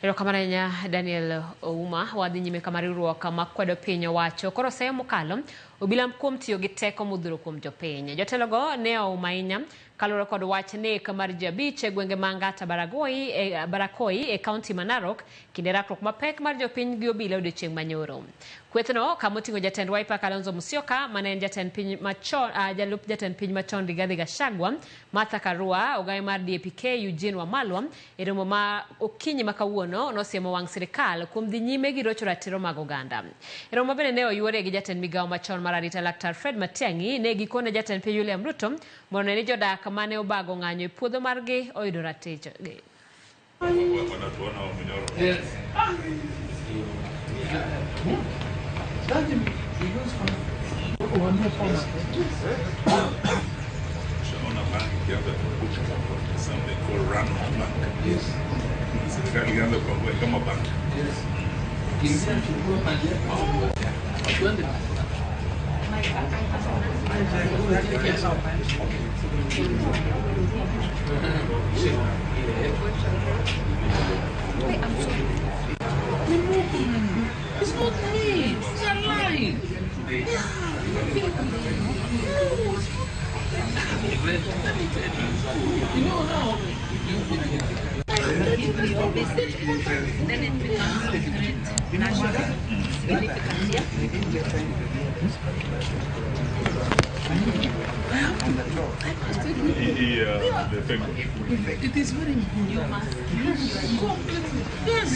Erokamano ahinya Daniel Ouma. Wadhi nyime kama riwruok makwedo piny owacho koro oseyo mokalo obila kuom tiyo gi teko modhuro kuom jopiny. Jotelogo ne oum ahinya kaluwore kod wach nek mar ji abich e gwenge ma Angata Baragoi e, Barakoi e kaunti ma Narok kinde rakruok mapek mar jopiny gi obila odiochieng' manyoro. Kwethno kama oting'o jatend Wiper Kalonzo Musyoka mane en jatend piny machon, jalup jatend piny machon Rigathi Gachagua, Martha Karua, ogaye mar DAP-K Eugene Wamalwa e romo ma okinyi ma kawuono nosiemo wang' sirikal kuom dhi nyime gi rocho ratiro mag oganda. E romo ma bende ne oyuorie gi jatend migawo machon mar arita Laktar Fred Matiang'i ne gikone jatend piny William Ruto mondo one ni jodak mane obago ng'anyo e puodho margi oyudo ratichgi. It's not me. It's a lie. You know now. Then it becomes a threat national significance, yeah? It is very important. You must Completely. Yes.